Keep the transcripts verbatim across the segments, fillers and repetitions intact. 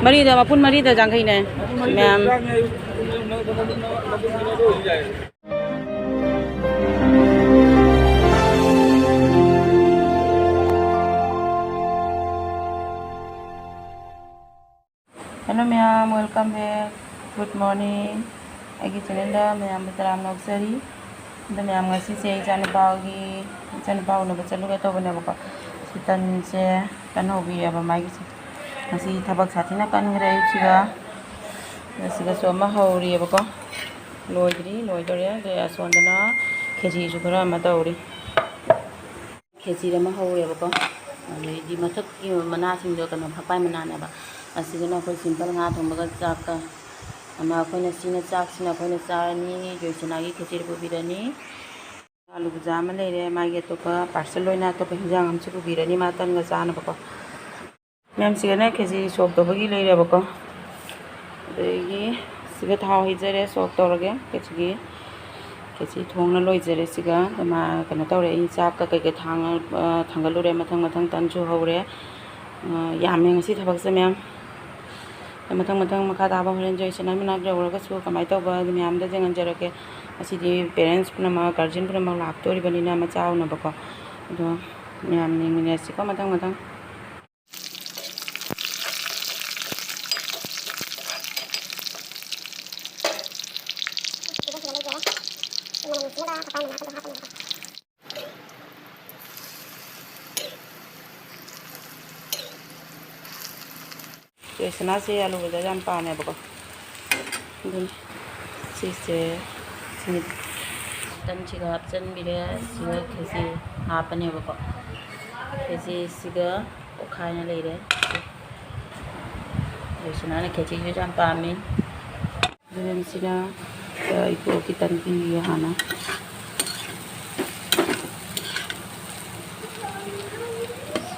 ꯃꯔꯤꯗ, ꯃꯄꯨꯟ ꯃꯔꯤꯗ ꯌꯥꯡꯈꯩꯅꯦ, ꯃꯌꯥꯝ꯫ Hello ꯃꯌꯥꯝ, welcome back, good morning꯫ ꯑꯩꯒꯤ channelꯗ ꯃꯌꯥꯝꯕꯨ ꯇꯔꯥꯝꯅ ꯑꯣꯛꯆꯔꯤ꯫ ꯑꯗꯣ ꯃꯌꯥꯝ, ꯉꯁꯤꯁꯦ ꯏꯆꯥꯅꯨꯄꯥꯒꯤ, ꯏꯆꯥꯅꯨꯄꯥ ꯎꯅꯕ ꯆꯠꯂꯨꯒꯦ ꯇꯧꯕꯅꯦꯕꯀꯣ꯫ ꯁꯤ ꯇꯟꯁꯦ, ꯇꯟ ꯍꯧꯕꯤꯔꯦꯕ ꯃꯥꯒꯤꯁꯦ꯫ ꯉꯁꯤ ꯊꯕꯛ ꯁꯥꯊꯤꯅ ꯀꯟꯈ꯭ꯔꯦ ꯑꯌꯨꯛꯁꯤꯒ꯫ ꯑꯗ ꯁꯤꯒꯁꯨ ꯑꯃ ꯍꯧꯔꯤꯑꯕꯀꯣ꯫ ꯂꯣꯏꯗ꯭ꯔꯤ, ꯂꯣꯏꯗꯣꯔꯦ꯫ ꯑꯗꯩ ꯑꯁꯣꯝꯗꯅ ꯈꯦꯆꯤꯁꯨ ꯈꯔ ꯑꯃ ꯇꯧꯔꯤ꯫ ꯈꯦꯆꯤ ꯑꯃ ꯍꯧꯔꯦꯕꯀꯣ꯫ ꯑꯗꯩꯗꯤ ꯃꯊꯛꯀꯤ ꯃꯅꯥꯁꯤꯡꯗꯣ ꯀꯩꯅꯣ ꯐꯛꯄꯥꯏ ꯃꯅꯥꯅꯦꯕ꯫ ꯑꯁꯤꯒꯤꯅ ꯑꯩꯈꯣꯏ simple ꯉꯥ ꯊꯣꯡꯕꯒ ꯆꯥꯛꯀ ꯑꯃ ꯑꯩꯈꯣꯏꯅ ꯁꯤꯅ ꯆꯥꯛꯁꯤꯅ ꯑꯩꯈꯣꯏꯅ ꯆꯥꯔꯅꯤ, ꯖꯣꯏꯁꯅꯥꯒꯤ ꯈꯦꯆꯤ ꯄꯨꯕꯤꯔꯅꯤ꯫ ꯑꯂꯨ ꯕꯨꯖꯥ ꯑꯃ ꯂꯩꯔꯦ, ꯃꯥꯒꯤ ꯑꯇꯣꯞꯄ parcel ꯑꯣꯏꯅ ꯑꯇꯣꯞꯄ ꯍꯤꯟꯖꯥꯡ ꯑꯃꯁꯨ ꯄꯨꯕꯤꯔꯅꯤ ꯃꯥ ꯇꯟꯒ ꯆꯥꯅꯕꯀꯣ꯫ ꯃꯌꯥꯝꯁꯤꯒꯅ ꯈꯦꯆꯤ ꯁꯣꯛ ꯇꯧꯕꯒꯤ ꯂꯩꯔꯦꯕꯀꯣ꯫ ꯑꯗꯒꯤ ꯁꯤꯒ ꯊꯥꯎ ꯍꯩꯖꯔꯦ, ꯁꯣꯛ ꯇꯧꯔꯒꯦ ꯈꯦꯆꯤꯒꯤ꯫ ꯈꯦꯆꯤ ꯊꯣꯡꯅ ꯂꯣꯏꯖꯔꯦ ꯁꯤꯒ꯫ ꯑꯗ ꯃꯥ ꯀꯩꯅꯣ ꯇꯧꯔꯦ, ꯑꯩ ꯆꯥꯛꯀ ꯀꯩꯀꯩ ꯊꯥꯡꯉ-, ꯑ, ꯊꯥꯡꯒꯠꯂꯨꯔꯦ꯫ ꯃꯊꯪ ꯃꯊꯪ ꯇꯟꯁꯨ ꯍꯧꯔꯦ꯫ ꯑ, ꯌꯥꯝꯃꯦ ꯉꯁꯤ ꯊꯕꯛꯁꯦ ꯃꯌꯥꯝ꯫ ꯑꯗ ꯃꯊꯪ ꯃꯊꯪ ꯃꯈꯥ ꯇꯥꯕ ꯍꯣꯔꯦꯟ ꯖꯣꯏꯁꯅꯥ ꯃꯅꯥꯛ ꯌꯧꯔꯒꯁꯨ ꯀꯃꯥꯏꯅ ꯇꯧꯕ ꯑꯗꯨ ꯃꯌꯥꯝꯗ ꯌꯦꯡꯍꯟꯖꯔꯛꯀꯦ꯫ ꯉꯁꯤꯗꯤ parents ꯄꯨꯝꯅꯃꯛ, guardian ꯄꯨꯝꯅꯃꯛ ꯂꯥꯛꯇꯣꯔꯤꯕꯅꯤꯅ ꯃꯆꯥ ꯎꯅꯕꯀꯣ꯫ ꯑꯗꯣ ꯃꯌꯥꯝ ꯌꯦꯡꯃꯤꯟꯅꯔꯁꯤꯀꯣ ꯃꯊꯪ ꯃꯊꯪ꯫ ꯖꯣꯏꯁꯅꯥꯁꯦ ꯑꯂꯨ ꯕꯨꯖꯥ ꯌꯥꯝ ꯄꯥꯝꯃꯦꯕꯀꯣ꯫ ꯑꯗꯨꯅꯤ ꯁꯤꯁꯦ, ꯁꯤꯅꯤ꯫ ꯇꯟꯁꯤꯒ ꯍꯥꯞꯆꯤꯟꯕꯤꯔꯦ, ꯁꯤꯒ ꯈꯦꯆꯤ ꯍꯥꯞꯄꯅꯦꯕꯀꯣ꯫ ꯈꯦꯆꯤꯁꯤꯒ ꯑꯣꯠꯈꯥꯏꯅ ꯂꯩꯔꯦ꯫ ꯖꯣꯏꯁꯅꯥꯅ ꯈꯦꯆꯤꯁꯨ ꯌꯥꯝ ꯄꯥꯝꯃꯤ꯫ ꯑꯗꯨꯅ ꯁꯤꯅ, ꯑ, ꯏꯀꯣꯛꯀꯤ ꯇꯟ ꯄꯤꯒꯦ ꯍꯥꯟꯅ꯫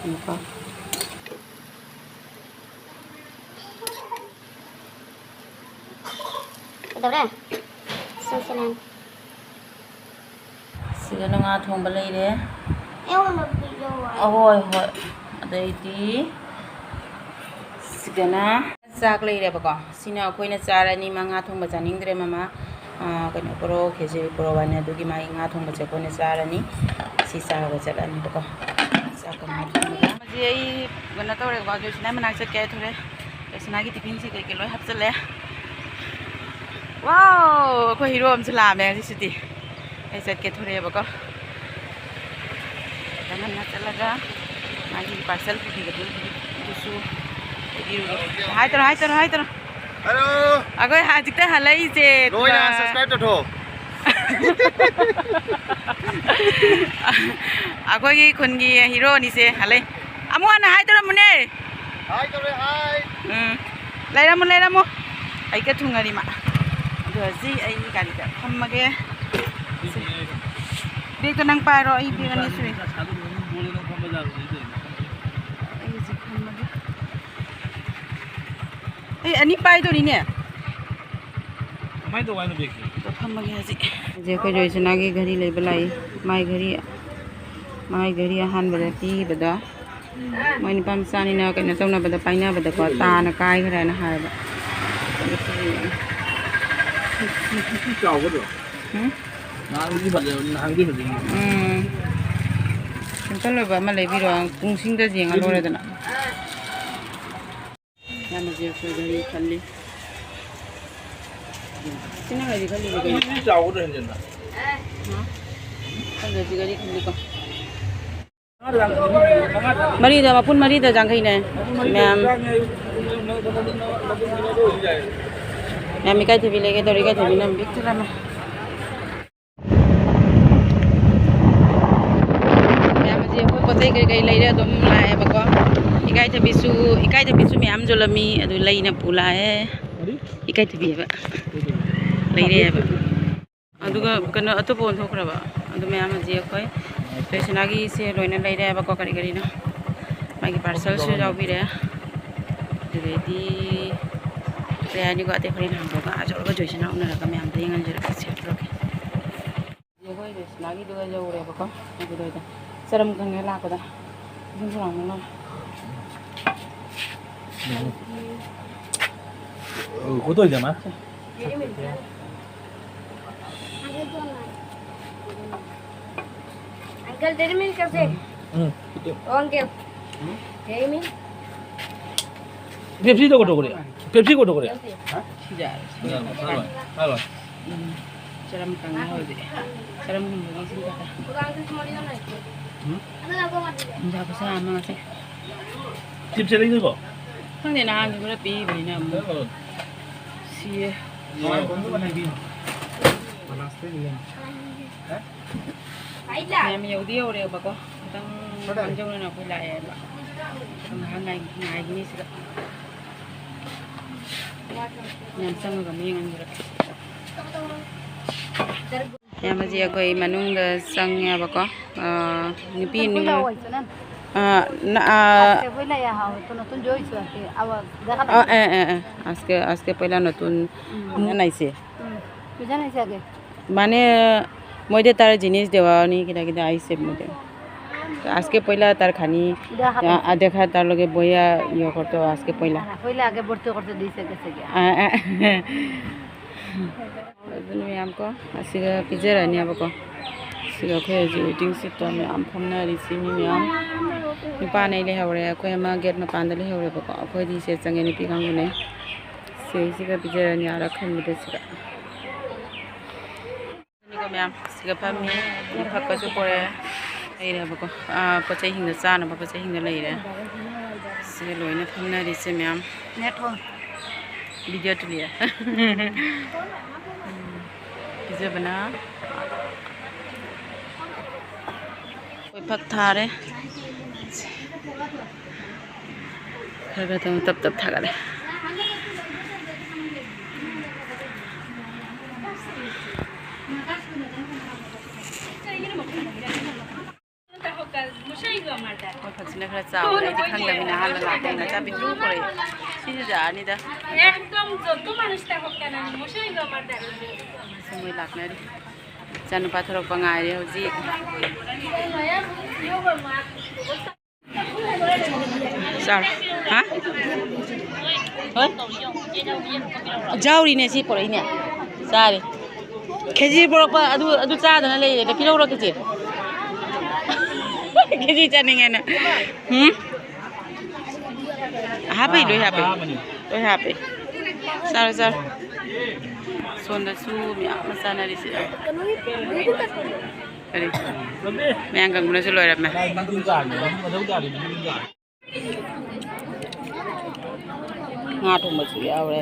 ꯁꯤꯀꯣ꯫ ꯇꯧꯔꯦ? ꯁꯤꯁꯤꯅꯦ꯫ ꯁꯤꯗꯅ ꯉꯥ ꯊꯣꯡꯕ ꯂꯩꯔꯦ꯫ ꯑꯩꯉꯣꯟꯗ ꯄꯤꯖꯧ ꯍꯥꯏ꯫ ꯑꯍꯣꯏ, ꯍꯣꯏ꯫ ꯑꯗꯩꯗꯤ ꯁꯤꯗꯅ ꯆꯥꯛ ꯂꯩꯔꯦꯕꯀꯣ꯫ ꯁꯤꯅ ꯑꯩꯈꯣꯏꯅ ꯆꯥꯔꯅꯤ꯫ ꯃꯥ ꯉꯥ ꯊꯣꯡꯕ ꯆꯥꯅꯤꯡꯗ꯭ꯔꯦ, ꯃꯃꯥ꯫ ꯑꯥ, ꯀꯩꯅꯣ, ꯄꯣꯔꯣ, ꯈꯦꯆ꯭ꯔꯤ ꯄꯣꯔꯣ ꯍꯥꯏꯅ, ꯑꯗꯨꯒꯤ ꯃꯥꯒꯤ ꯉꯥ ꯊꯣꯡꯕꯁꯦ ꯑꯩꯈꯣꯏꯅ ꯆꯥꯔꯅꯤ꯫ ꯁꯤ ꯆꯥꯔꯒ ꯆꯠꯂꯅꯤꯕꯀꯣ꯫ ꯆꯥꯛꯀ ꯉꯥ ꯊꯣꯡꯕꯒ꯫ ꯍꯧꯖꯤꯛ ꯑꯩ ꯀꯩꯅꯣ ꯇꯧꯔꯦꯀꯣ, ꯖꯣꯏꯁꯅꯥ ꯃꯅꯥꯛ ꯆꯠꯀꯦ ꯍꯥꯏ ꯊꯣꯛꯂꯛꯑꯦ꯫ ꯖꯣꯏꯁꯅꯥꯒꯤ ꯇꯤꯐꯤꯟꯁꯤ ꯀꯩꯀꯩ ꯂꯣꯏ ꯍꯥꯞꯆꯜꯂꯦ꯫ ꯋꯥꯎ! ꯑꯩꯈꯣꯏ ꯍꯤꯔꯣ ꯑꯃꯁꯨ ꯂꯥꯛꯑꯝꯃꯦ ꯉꯁꯤꯁꯤꯗꯤ꯫ ꯑꯩ ꯆꯠꯀꯦ ꯊꯣꯔꯛꯑꯦꯕꯀꯣ꯫ ꯈꯤꯇꯪ ꯉꯟꯅ ꯆꯠꯂꯒ ꯃꯥꯒꯤ ꯄꯥꯔꯁꯦꯜ ꯄꯨꯕꯤꯒꯗꯧꯔꯤꯕꯗꯨ, ꯑꯗꯨꯁꯨ ꯄꯤꯕꯤꯔꯨꯒꯦ꯫ ꯍꯥꯏ ꯇꯧꯔꯣ, ꯍꯥꯏ ꯇꯧꯔꯣ, ꯍꯥꯏ ꯇꯧꯔꯣ꯫ ꯍꯜꯂꯣ! ꯑꯩꯈꯣꯏ ꯍꯧꯖꯤꯛꯇ ꯍꯜꯂꯛꯏꯁꯦ꯫ ꯂꯣꯏꯅ ꯑꯗꯨꯒ subscribe ꯇꯧꯊꯣꯛꯑꯣ꯫ ꯑꯩꯈꯣꯏꯒꯤ ꯈꯨꯟꯒꯤ ꯍꯤꯔꯣꯅꯤꯁꯦ ꯍꯜꯂꯛꯏ꯫ ꯑꯃꯨꯛ ꯍꯟꯅ ꯍꯥꯏ ꯇꯧꯔꯝꯃꯨꯅꯦ꯫ ꯍꯥꯏ ꯇꯧꯔꯦ, ꯍꯥꯏ꯫ ꯎꯝ꯫ ꯂꯩꯔꯝꯃꯨ, ꯂꯩꯔꯝꯃꯨ꯫ ꯑꯩꯒ ꯊꯨꯡꯉꯔꯤ ꯃꯥ꯫ ꯑꯗꯣ ꯍꯧꯖꯤꯛ ꯑꯩ ꯒꯥꯔꯤꯗ ꯐꯝꯃꯒꯦ꯫ ꯕꯦꯒꯇꯣ ꯅꯪ ꯄꯥꯏꯔꯣ, ꯑꯩ ꯕꯦꯒ ꯑꯅꯤ ꯁꯨꯏ꯫ ꯑꯩ ꯍꯧꯖꯤꯛ ꯐꯝꯃꯒꯦ꯫ ꯑꯩ ꯑꯅꯤ ꯄꯥꯏꯗꯣꯔꯤꯅꯦ꯫ ꯀꯃꯥꯏꯅ ꯇꯧꯕ ꯍꯥꯏꯅꯣ ꯕꯦꯒꯁꯦ? ꯑꯗꯣ ꯐꯝꯃꯒꯦ ꯍꯧꯖꯤꯛ꯫ ꯍꯧꯖꯤꯛ ꯑꯩꯈꯣꯏ ꯖꯣꯏꯁꯅꯥꯒꯤ ꯘꯔꯤ ꯂꯩꯕ ꯂꯥꯛꯏ꯫ ꯃꯥꯏ ꯘꯔꯤ, ꯃꯥꯏ ꯘꯔꯤ ꯑꯍꯥꯟꯕꯗ ꯄꯤꯈꯤꯕꯗꯣ꯫ ꯃꯣꯏ ꯅꯨꯄꯥ ꯃꯆꯥꯅꯤꯅ ꯀꯩꯅꯣ ꯇꯧꯅꯕꯗ, ꯄꯥꯏꯅꯕꯗꯀꯣ, ꯇꯥꯅ ꯀꯥꯏꯈ꯭ꯔꯦꯅ ꯍꯥꯏꯕ꯫ ꯆꯥꯎꯒꯗ꯭ꯔꯣ? ꯎꯝ? ꯅꯍꯥꯟꯒꯤ ꯐꯖꯕ, ꯅꯍꯥꯟꯒꯤ ꯐꯖꯕ꯫ ꯎꯝ꯫ ꯁꯤꯝꯄꯜ ꯑꯣꯏꯕ ꯑꯃ ꯂꯩꯕꯤꯔꯣ, ꯄꯨꯡꯁꯤꯡꯗ ꯌꯦꯡꯉ ꯂꯣꯏꯔꯦꯗꯅ꯫ ꯌꯥꯝꯅꯁꯨ ꯑꯩꯈꯣꯏ ꯘꯔꯤ ꯈꯜꯂꯤ꯫ ꯁꯤꯅ ꯍꯧꯖꯤꯛ ꯈꯜꯂꯤꯁꯦ ꯀꯩꯅꯣ? ꯁꯤ ꯆꯥꯎꯒꯗ꯭ꯔꯣ ꯍꯦꯟꯖꯤꯟꯅ? ꯍꯥ? ꯈꯪꯗꯦ, ꯍꯧꯖꯤꯛ ꯘꯔꯤ ꯈꯜꯂꯤꯀꯣ꯫ ꯃꯔꯤꯗ, ꯃꯄꯨꯟ ꯃꯔꯤꯗ ꯌꯥꯡꯈꯩꯅꯦ꯫ ꯃꯌꯥꯝ, ꯃꯌꯥꯝ ꯏꯀꯥꯏꯊꯕꯤ ꯂꯩꯒꯦ ꯇꯧꯔꯤ, ꯏꯀꯥꯏꯊꯕꯤꯅ ꯑꯃꯨꯛ ꯄꯤꯛ ꯊꯜꯂꯝꯃꯦ꯫ ꯃꯌꯥꯝ ꯍꯧꯖꯤꯛ ꯑꯩꯈꯣꯏ ꯄꯣꯠ ꯆꯩ ꯀꯩꯀꯩ ꯂꯩꯔꯦ ꯑꯗꯨꯝ ꯂꯥꯛꯑꯦꯕꯀꯣ꯫ ꯏꯀꯥꯏꯊꯕꯤꯁꯨ, ꯏꯀꯥꯏꯊꯕꯤꯁꯨ ꯃꯌꯥꯝ ꯌꯣꯜꯂꯝꯃꯤ, ꯑꯗꯨ ꯂꯩꯅ ꯄꯨ ꯂꯥꯛꯑꯦ꯫ ꯏꯀꯥꯏꯊꯕꯤ ꯍꯥꯏꯕ꯫ ꯂꯩꯔꯦ ꯍꯥꯏꯕ꯫ ꯑꯗꯨꯒ ꯀꯩꯅꯣ ꯑꯇꯣꯞꯄ ꯑꯣꯟꯊꯣꯛꯈ꯭ꯔꯕ꯫ ꯑꯗꯨ ꯃꯌꯥꯝ ꯍꯧꯖꯤꯛ ꯑꯩꯈꯣꯏ ꯔꯦꯁꯅꯥꯒꯤꯁꯦ ꯂꯣꯏꯅ ꯂꯩꯔꯦ ꯍꯥꯏꯕꯀꯣ, ꯀꯔꯤ ꯀꯔꯤꯅꯣ꯫ ꯃꯥꯒꯤ ꯄꯥꯔꯁꯦꯜꯁꯨ ꯌꯥꯎꯕꯤꯔꯦ꯫ ꯑꯗꯨꯗꯩꯗꯤ ꯀꯩ ꯍꯥꯏꯅꯤꯀꯣ, ꯑꯇꯩ ꯍꯣꯔꯦꯟ ꯍꯥꯡꯗꯣꯛꯑꯒ ꯑꯥ ꯌꯧꯔꯒ ꯖꯣꯏꯁꯅꯥ ꯎꯅꯔꯒ ꯃꯌꯥꯝꯗꯣ ꯌꯦꯡꯍꯟꯖꯔꯛꯀꯦ, ꯁꯦꯌꯔ ꯇꯧꯔꯛꯀꯦ꯫ ꯑꯩꯈꯣꯏ ꯖꯣꯏꯁꯅꯥꯒꯤꯗꯨꯒ ꯌꯧꯔꯦꯕꯀꯣ꯫ ꯑꯗꯨꯗ ꯆꯔꯝ ꯀꯪꯉꯦ ꯂꯥꯛꯄꯗ ꯏꯁꯤꯡ ꯈꯔ ꯂꯧꯅꯕ꯫ ꯎꯝ꯫ ꯎꯝ, ꯀꯣꯠꯇꯣꯏꯗ ꯃꯥ? Uncle, dairy milk আছে? হুম। ও uncle, dairy milk? Pepsi তো কত করে? Pepsi কত করে? Pepsi। হ্যাঁ? ভালো, ভালো। ꯎꯝ, ꯆꯔꯝ ꯀꯪꯉꯦ ꯍꯧꯖꯤꯛ꯫ ꯆꯔꯝ ꯀꯪꯕꯒꯤ ꯏꯁꯤꯡ ꯈꯛꯇ꯫ ꯎꯝ? ꯌꯥꯕ ꯁꯥ ꯑꯃ ꯉꯁꯤ꯫ Chips ꯂꯩꯗꯣꯏꯕꯣ? ꯈꯪꯗꯦ, ꯅꯍꯥꯟꯁꯨ ꯈꯔ ꯄꯤꯕꯅꯤꯅ ꯑꯃꯨꯛ꯫ ꯁꯤꯌꯦ꯫ ꯃꯌꯥꯝ ꯌꯧꯗꯤ ꯌꯧꯔꯦꯕꯀꯣ꯫ ꯈꯤꯇꯪ ꯃꯥꯡꯖꯧꯅꯅ ꯑꯩꯈꯣꯏ ꯂꯥꯛꯑꯦꯕ꯫ ꯑꯗꯨꯝ ꯉꯥꯏꯍꯥꯛ ꯉꯥꯏ-, ꯉꯥꯏꯈꯤꯅꯤ ꯁꯤꯗ꯫ ꯌꯥꯝ ꯆꯪꯉꯒ ꯑꯃꯨꯛ ꯌꯦꯡꯍꯟꯈ꯭ꯔꯦ꯫ ꯏꯌꯥꯝꯕꯁꯦ ꯑꯩꯈꯣꯏ ꯃꯅꯨꯡꯗ ꯆꯪꯉꯦꯕꯀꯣ꯫ ꯑꯥ, ꯅꯨꯄꯤ ꯅꯨ-, ꯑꯥ, ꯅ-, ꯑꯥ, আজকে পয়লা ইয়া হওয়া হতো, নতুন জয়েছে আর কি, আবার দেখা আ, এ, এ, এ, আজকে, আজকে পয়লা নতুন। হুম। বুঝা নাইছে? হুম। বুঝা নাইছে আগে? মানে, মই দে তাৰ জিনিছ দেৱা নি কিতা কিতা আহিছে মই দে। আজকে পয়লা তাৰ খানি, দেখা আ, আ, দেখা তাৰ লগে বয়া ইয়ে করতো আজকে পয়লা। হ্যাঁ, পয়লা আগে ভর্তি করতে দিছে গেছে গিয়া। ꯑ, ꯑ꯫ ꯑꯗꯨꯅ ꯃꯌꯥꯝ ꯀꯣ, ꯑꯁꯤꯒ ꯄꯤꯖꯔꯅꯦꯕꯀꯣ꯫ ꯁꯤꯒ ꯑꯩꯈꯣꯏ ꯍꯧꯖꯤꯛ ꯋꯦꯇꯤꯡ ꯁꯤꯠꯇ ꯃꯌꯥꯝ ꯐꯝꯅꯔꯤꯁꯤ, ꯃꯤ ꯃꯌꯥꯝ꯫ ꯅꯨꯄꯥꯅ ꯑꯩ ꯂꯩꯍꯧꯔꯦ, ꯑꯩꯈꯣꯏ ꯑꯃ ꯒꯦꯠ ꯃꯄꯥꯟꯗ ꯂꯩꯍꯧꯔꯦꯕꯀꯣ꯫ ꯑꯩꯈꯣꯏꯗꯤ ꯁꯤꯗ ꯆꯪꯉꯦ, ꯅꯨꯄꯤ ꯀꯥꯡꯕꯨꯅꯦ꯫ ꯁꯤꯁꯤꯒ ꯄꯤꯖꯔꯅꯤ, ꯑꯥꯗ ꯈꯟꯕꯗ ꯁꯤꯗ꯫ ꯑꯗꯨꯒ ꯃꯌꯥꯝ ꯁꯤꯒ ꯐꯝꯃꯤ, ꯐꯛꯀꯁꯨ ꯄꯣꯔꯛꯑꯦ, ꯂꯩꯔꯦꯕꯀꯣ꯫ ꯑꯥ, ꯄꯣꯠ ꯆꯩꯁꯤꯡꯗꯣ ꯆꯥꯅꯕ ꯄꯣꯠ ꯆꯩꯁꯤꯡꯗꯣ ꯂꯩꯔꯦ꯫ ꯁꯤꯒ ꯂꯣꯏꯅ ꯐꯝꯅꯔꯤꯁꯦ ꯃꯌꯥꯝ꯫ ꯅꯦꯠ ꯍꯣꯟ꯫ ꯚꯤꯗꯤꯑꯣ ꯇꯨꯂꯤꯌꯥ꯫ ꯄꯤꯖꯕꯅ ꯑꯩꯈꯣꯏ ꯐꯛ ꯊꯥꯔꯦ꯫ ꯈꯔ ꯈꯔ ꯇꯞ ꯇꯞ ꯊꯥꯒꯠꯂꯦ꯫ ꯃꯣꯏ ꯐꯛꯁꯤꯅ ꯈꯔ ꯆꯥꯎꯔꯦ, ꯑꯩꯗꯤ ꯈꯪꯗꯕꯅꯤꯅ ꯑꯍꯥꯟꯕ ꯂꯥꯛꯄꯅꯤꯅ ꯆꯥ ꯄꯤꯛꯇ꯭ꯔꯨ ꯄꯨꯔꯛꯑꯦ꯫ ꯁꯤꯁꯨ ꯌꯥꯔꯅꯤꯗ꯫ একদম যত মানুষ থাকুক কেন, আমি মশাই আমার দাঁড়িয়ে। সময় লাগনারি। ꯏꯆꯥꯅꯨꯄꯥ ꯊꯣꯔꯛꯄ ꯉꯥꯏꯔꯦ ꯍꯧꯖꯤꯛ꯫ ꯆꯥꯔꯣ꯫ ꯍꯥ? ꯍꯣꯏ? ꯌꯥꯎꯔꯤꯅꯦ ꯁꯤ ꯄꯨꯔꯛꯏꯅꯦ꯫ ꯆꯥꯔꯦ꯫ ꯈꯦꯆꯤ ꯄꯨꯔꯛꯄ ꯑꯗꯨ, ꯑꯗꯨ ꯆꯥꯗꯅ ꯂꯩꯔꯦ꯫ ꯄꯤꯔꯛꯎꯔꯣ ꯈꯦꯆꯤ? ꯈꯦꯆꯤ ꯆꯥꯅꯤꯡꯉꯦꯅ꯫ ꯎꯝ? ꯍꯥꯞꯄꯤ, ꯂꯣꯏ ꯍꯥꯞꯄꯤ꯫ ꯂꯣꯏ ꯍꯥꯞꯄꯤ꯫ ꯆꯥꯔꯣ, ꯆꯥꯔꯣ꯫ ꯁꯣꯝꯗꯁꯨ ꯃꯌꯥꯝ ꯑꯃ ꯆꯥꯅꯔꯤꯁꯦ꯫ ꯀꯔꯤ? ꯃꯌꯥꯡ ꯀꯪꯕꯅꯁꯨ ꯂꯣꯏꯔꯝꯃꯦ꯫ ꯉꯥ ꯊꯣꯡꯕꯁꯨ ꯌꯥꯎꯔꯦ꯫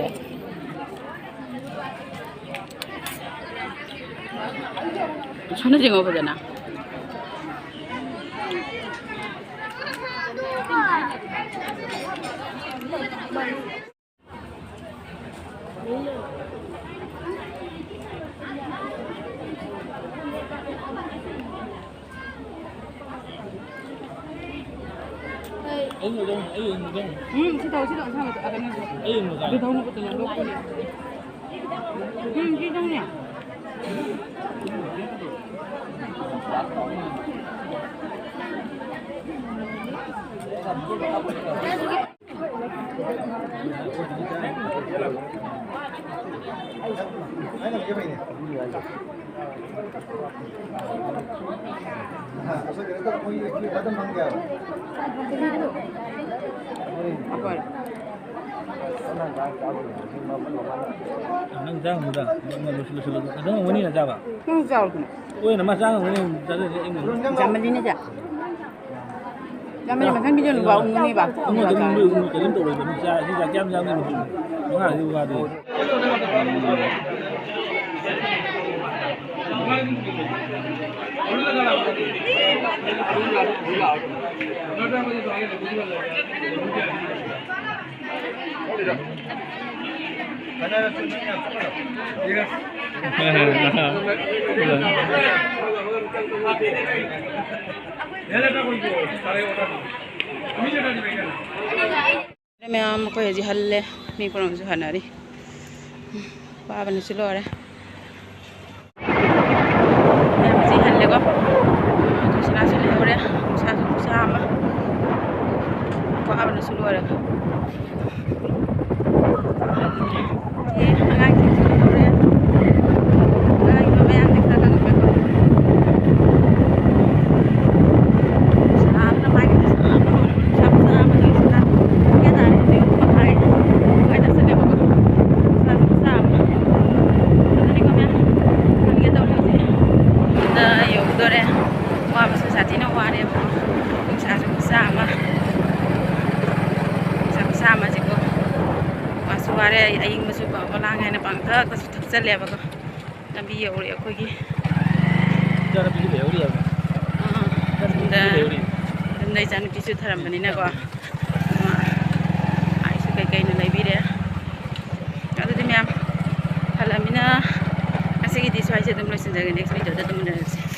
ꯁꯣꯝꯗ ꯌꯦꯡꯉꯣ ꯐꯖꯅ꯫ ꯎꯝ, ꯁꯤ ꯇꯧ, ꯁꯤ ꯇꯧ, ꯁꯤ ꯇꯧ, ꯀꯩꯅꯣꯁꯦ꯫ ꯑꯗꯨ ꯊꯧꯅ ꯈꯨꯠꯇꯨꯅ ꯂꯣꯛꯄꯅꯦ꯫ ꯎꯝ, ꯁꯤ ꯊꯧꯅꯦ꯫ ꯅꯪ ꯆꯥꯔꯝꯃꯣꯏꯗ꯫ ꯅꯪ ꯂꯣꯏꯁꯤꯜ-, ꯂꯣꯏꯁꯤꯜꯂꯣ꯫ ꯅꯪ ꯑꯃꯨꯛ ꯅꯤꯅ ꯆꯥꯕ? ꯅꯪ ꯆꯥꯎꯗꯅ꯫ ꯍꯣꯏꯅ ꯃꯥ ꯆꯥ ꯉꯝꯒꯅꯤ, ꯆꯥꯖꯅꯤ, ꯑꯩ ꯉꯝꯃꯣꯏ꯫ ꯌꯥꯝꯃꯜꯂꯤꯅꯦ ꯆꯥ꯫ ꯌꯥꯝꯃꯜꯂꯤ, ꯃꯊꯪ ꯚꯤꯗꯤꯑꯣ ꯅꯨꯄꯥ ꯎꯪꯒꯅꯦꯕ꯫ ꯎꯪꯉꯣꯏ, ꯀꯔꯤꯝ ꯎꯪꯉꯣꯏ, ꯀꯔꯤꯝ ꯇꯧꯔꯣꯏ, ꯀꯔꯤꯝ ꯆꯥ-, ꯁꯤ ꯆꯥ ꯀꯌꯥꯝ ꯆꯥꯝꯅꯤ? ꯃꯉꯥꯗꯤ ꯋꯥꯗꯦ꯫ ꯃꯌꯥꯝ ꯑꯩꯈꯣꯏ ꯍꯧꯖꯤꯛ ꯍꯜꯂꯦ꯫ ꯃꯤ ꯄꯨꯝꯅꯃꯛꯁꯨ ꯍꯟꯅꯔꯤ꯫ ꯋꯥꯕꯅꯁꯨ ꯂꯣꯏꯔꯦ꯫ ꯌꯥꯝ ꯊꯤ ꯍꯜꯂꯦꯀꯣ꯫ ꯎꯝ, ꯈꯨꯁꯥꯁꯨ ꯂꯩꯍꯧꯔꯦ꯫ ꯈꯨꯁꯥꯁꯨ ꯈꯨꯁꯥ ꯑꯃ꯫ ꯋꯥꯕꯅꯁꯨ ꯂꯣꯏꯔꯦ꯫ ꯁꯤ ꯑꯉꯥꯡꯁꯤꯡꯁꯨ ꯂꯩꯍꯧꯔꯦ꯫ ꯑꯉꯥꯡꯒꯤ ꯃꯌꯥꯡꯗꯤ ꯈꯔ ꯀꯪꯉꯛꯄ꯫ ꯁꯥꯕꯅ ꯃꯥꯒꯤ ꯁꯥꯕꯅ ꯂꯣꯏꯔꯦ꯫ ꯅꯨꯡꯁꯥ ꯈꯨꯁꯥ ꯑꯃ ꯇꯧꯔꯤꯁꯤꯅ꯫ ꯄꯨꯡ ꯀꯌꯥ ꯇꯥꯔꯦ ꯍꯧꯖꯤꯛ? ꯑꯍꯨꯝ ꯃꯈꯥꯏ꯫ ꯑꯗꯨꯋꯥꯏ ꯇꯥꯁꯜꯂꯦꯕꯀꯣ꯫ ꯅꯨꯡꯁꯥꯁꯦ ꯈꯨꯁꯥ ꯑꯃ꯫ ꯑꯗꯨꯅꯤꯀꯣ ꯃꯌꯥꯝ꯫ ꯍꯟꯒꯦ ꯇꯧꯔꯦ ꯍꯧꯖꯤꯛ꯫ ꯌꯨꯝꯗ ꯌꯧꯗꯣꯔꯦ꯫ ꯋꯥꯕꯁꯨ ꯁꯥꯊꯤꯅ ꯋꯥꯔꯦꯕꯀꯣ꯫ ꯅꯨꯡꯁꯥꯁꯨ ꯈꯨꯁꯥ ꯑꯃ꯫ ꯅꯨꯡꯁꯥ ꯈꯨꯁꯥ ꯑꯃꯁꯤꯀꯣ꯫ ꯋꯥꯁꯨ ꯋꯥꯔꯦ꯫ ꯑꯩ ꯑꯏꯪꯕꯁꯨ ꯄ-, ꯄꯣꯂꯥꯡ ꯍꯥꯏꯅ ꯄꯪꯊꯛꯇꯁꯨ ꯊꯛꯆꯜꯂꯦꯕꯀꯣ꯫ ꯂꯝꯕꯤ ꯌꯧꯔꯦ ꯑꯩꯈꯣꯏꯒꯤ꯫ ꯏꯆꯥꯅꯨꯄꯤꯁꯨ ꯂꯩꯍꯧꯔꯤꯑꯕ꯫ ꯑꯥ, ꯏꯆꯥꯅꯨꯄꯤꯁꯨ ꯌꯨꯝꯗ, ꯂꯩꯍꯧꯔꯤ꯫ ꯌꯨꯝꯗ ꯏꯆꯥꯅꯨꯄꯤꯁꯨ ꯊꯔꯝꯕꯅꯤꯅꯀꯣ꯫ ꯑꯥ, ꯑꯩꯁꯨ ꯀꯩꯀꯩꯅꯣ ꯂꯩꯕꯤꯔꯦ꯫ ꯑꯗꯨꯗꯤ ꯃꯌꯥꯝ ꯍꯜꯂꯛꯑꯃꯤꯅ ꯉꯁꯤꯒꯤꯗꯤ ꯁ꯭ꯋꯥꯏꯁꯦ ꯑꯗꯨꯝ ꯂꯣꯏꯁꯤꯟꯖꯔꯒꯦ꯫ Next video ꯗ ꯑꯗꯨꯝ ꯎꯅꯔꯁꯦ꯫